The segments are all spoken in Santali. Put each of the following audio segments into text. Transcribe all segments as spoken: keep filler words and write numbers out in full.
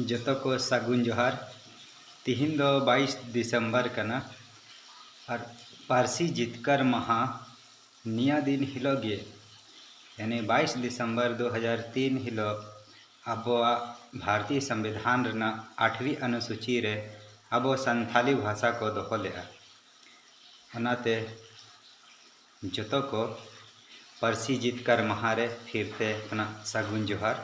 ᱡᱚᱛᱚ ᱠᱚ ᱥᱟᱹᱜᱩᱱ ᱡᱚᱦᱟᱨ᱾ ᱛᱤᱦᱤᱧ ᱫᱚ ᱵᱟᱭᱤᱥ ᱰᱤᱥᱮᱢᱵᱚᱨ ᱠᱟᱱᱟ ᱟᱨ ᱯᱟᱹᱨᱥᱤ ᱡᱤᱛᱠᱟᱹᱨ ᱢᱟᱦᱟ᱾ ᱱᱤᱭᱟᱹ ᱫᱤᱱ ᱦᱤᱞᱳᱜ ᱜᱮ, ᱭᱟᱱᱤ ᱵᱟᱭᱤᱥ ᱰᱤᱥᱮᱢᱵᱚᱨ ᱫᱩ ᱦᱟᱡᱟᱨ ᱛᱤᱱ ᱦᱤᱞᱳᱜ, ᱟᱵᱚᱣᱟᱜ ᱵᱷᱟᱨᱚᱛᱤᱭᱚ ᱥᱚᱝᱵᱤᱫᱷᱟᱱ ᱨᱮᱱᱟᱜ ᱟᱴᱷᱣᱤ ᱚᱱᱩᱥᱩᱪᱤ ᱨᱮ ᱟᱵᱚ ᱥᱟᱱᱛᱷᱟᱞᱤ ᱵᱷᱟᱥᱟ ᱠᱚ ᱫᱚᱦᱚ ᱞᱮᱫᱼᱟ᱾ ᱚᱱᱟᱛᱮ ᱡᱚᱛᱚ ᱠᱚ ᱯᱟᱹᱨᱥᱤ ᱡᱤᱛᱠᱟᱹᱨ ᱢᱟᱦᱟ ᱨᱮ ᱯᱷᱤᱨ ᱛᱮ ᱠᱷᱚᱱᱟᱜ ᱥᱟᱹᱜᱩᱱ ᱡᱚᱦᱟᱨ᱾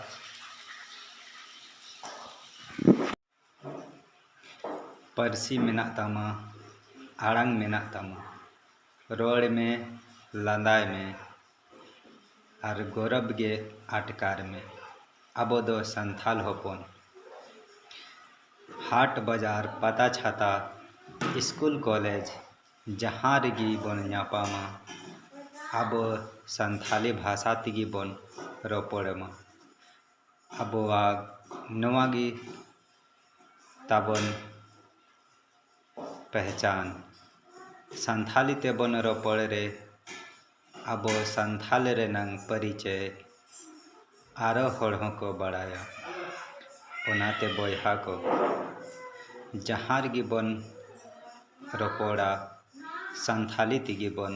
ᱯᱟᱹᱨᱥᱤ ᱢᱮᱱᱟᱜ ᱛᱟᱢᱟ, ᱟᱲᱟᱝ ᱢᱮᱱᱟᱜ ᱛᱟᱢᱟ, ᱨᱚᱲ ᱢᱮ, ᱞᱟᱸᱫᱟᱭ ᱢᱮ, ᱟᱨ ᱜᱚᱨᱚᱵᱽ ᱜᱮ ᱟᱴᱠᱟᱨ ᱢᱮ᱾ ᱟᱵᱚ ᱫᱚ ᱥᱟᱱᱛᱷᱟᱞ ᱦᱚᱯᱚᱱ᱾ ᱦᱟᱴ ᱵᱟᱡᱟᱨ, ᱯᱟᱛᱟ ᱪᱷᱟᱛᱟ, ᱥᱠᱩᱞ ᱠᱚᱞᱮᱡᱽ, ᱡᱟᱦᱟᱸ ᱨᱮᱜᱮ ᱵᱚᱱ ᱧᱟᱯᱟᱢᱟ, ᱟᱵᱚ ᱥᱟᱱᱛᱷᱟᱞᱤ ᱵᱷᱟᱥᱟ ᱛᱮᱜᱮ ᱵᱚᱱ ᱨᱚᱯᱚᱲ ᱢᱟ᱾ ᱟᱵᱚᱣᱟᱜ ᱱᱚᱣᱟ ᱜᱮ ᱛᱟᱵᱚᱱ ᱯᱮᱦᱪᱟᱱ᱾ ᱥᱟᱱᱛᱷᱟᱞᱤ ᱛᱮᱵᱚᱱ ᱨᱚᱯᱚᱲ ᱨᱮ ᱟᱵᱚ ᱥᱟᱱᱛᱷᱟᱞ ᱨᱮᱱᱟᱝ ᱯᱚᱨᱤᱪᱚᱭ ᱟᱨᱚ ᱦᱚᱲ ᱦᱚᱸᱠᱚ ᱵᱟᱲᱟᱭᱟ᱾ ᱚᱱᱟᱛᱮ ᱵᱚᱭᱦᱟ ᱠᱚ, ᱡᱟᱦᱟᱸ ᱨᱮᱜᱮ ᱵᱚᱱ ᱨᱚᱯᱚᱲᱟ, ᱥᱟᱱᱛᱷᱟᱞᱤ ᱛᱮᱜᱮ ᱵᱚᱱ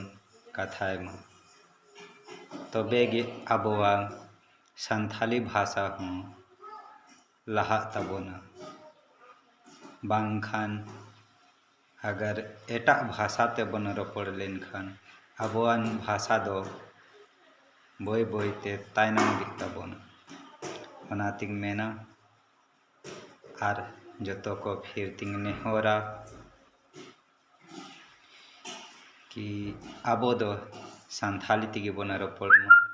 ᱠᱟᱛᱷᱟᱭ ᱢᱟ᱾ ᱛᱚᱵᱮ ᱜᱮ ᱟᱵᱚᱣᱟᱜ ᱥᱟᱱᱛᱷᱟᱞᱤ ᱵᱷᱟᱥᱟ ᱦᱚᱸ ᱞᱟᱦᱟᱜ ᱛᱟᱵᱚᱱᱟ᱾ ᱵᱟᱝᱠᱷᱟᱱ ᱟᱜᱟᱨ ᱮᱴᱟᱜ ᱵᱷᱟᱥᱟ ᱛᱮᱵᱚᱱ ᱨᱚᱯᱚᱲ ᱞᱮᱱᱠᱷᱟᱱ ᱟᱵᱚᱣᱟᱜ ᱵᱷᱟᱥᱟ ᱫᱚ ᱵᱟᱹᱭ ᱵᱟᱹᱭ ᱛᱮ ᱛᱟᱭᱱᱚᱢ ᱤᱫᱤᱜ ᱛᱟᱵᱚᱱᱟ᱾ ᱚᱱᱟᱛᱤᱧ ᱢᱮᱱᱟ, ᱟᱨ ᱡᱚᱛᱚ ᱠᱚ ᱯᱷᱤᱨ ᱛᱤᱧ ᱱᱮᱦᱚᱨᱟ ᱠᱤ ᱟᱵᱚ ᱫᱚ ᱥᱟᱱᱛᱷᱟᱞᱤ ᱛᱮᱜᱮ ᱵᱚᱱ ᱨᱚᱯᱚᱲ ᱢᱟ᱾